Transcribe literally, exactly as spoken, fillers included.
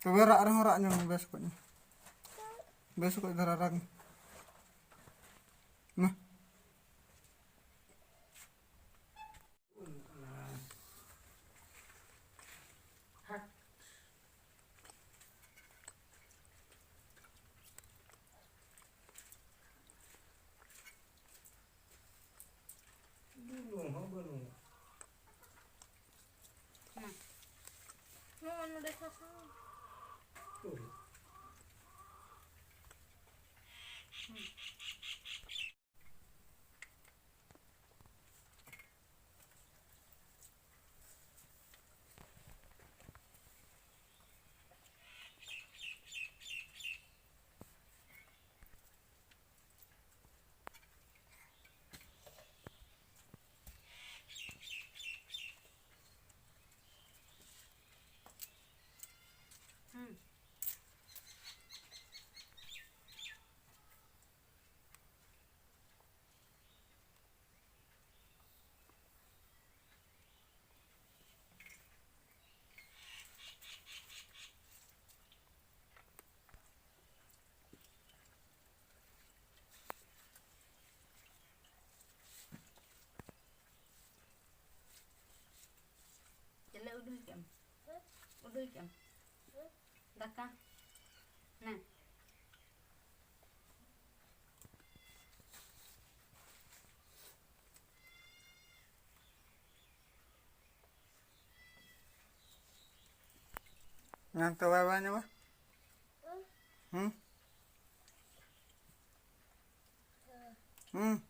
ᱛᱚᱵᱮ ᱨᱟᱜ ᱨᱮᱦᱚᱸ ᱨᱟᱜ ᱧᱚᱜ ᱢᱮ, ᱵᱮᱥ ᱠᱚᱡ ᱢᱮ᱾ ᱵᱮᱥ ᱠᱚᱡ ᱫᱷᱟᱨᱟ ᱨᱟᱜᱽ ᱢᱮ᱾ ᱢᱟ᱾ ᱵᱩᱞᱩᱝ ᱦᱚᱸ ᱵᱟᱹᱱᱩᱜᱼᱟ᱾ ᱢᱟ᱾ ᱱᱚᱣᱟ ᱱᱚᱰᱮ ᱥᱟᱥᱟᱝ᱾ ᱩᱨᱤᱡ᱾ ᱦᱩᱸ᱾ ᱪᱮᱫ ᱞᱮ ᱩᱰᱩᱠ ᱠᱮᱫ ᱟᱢ? ᱩᱰᱩᱠ ᱠᱮᱫ ᱟᱢ? ᱫᱟᱠᱟ? ᱱᱮ᱾ ᱱᱟᱱᱛᱮ ᱵᱟᱭ ᱵᱟᱭ ᱧᱟᱢᱟ? ᱦᱩᱸ? ᱦᱩᱸ?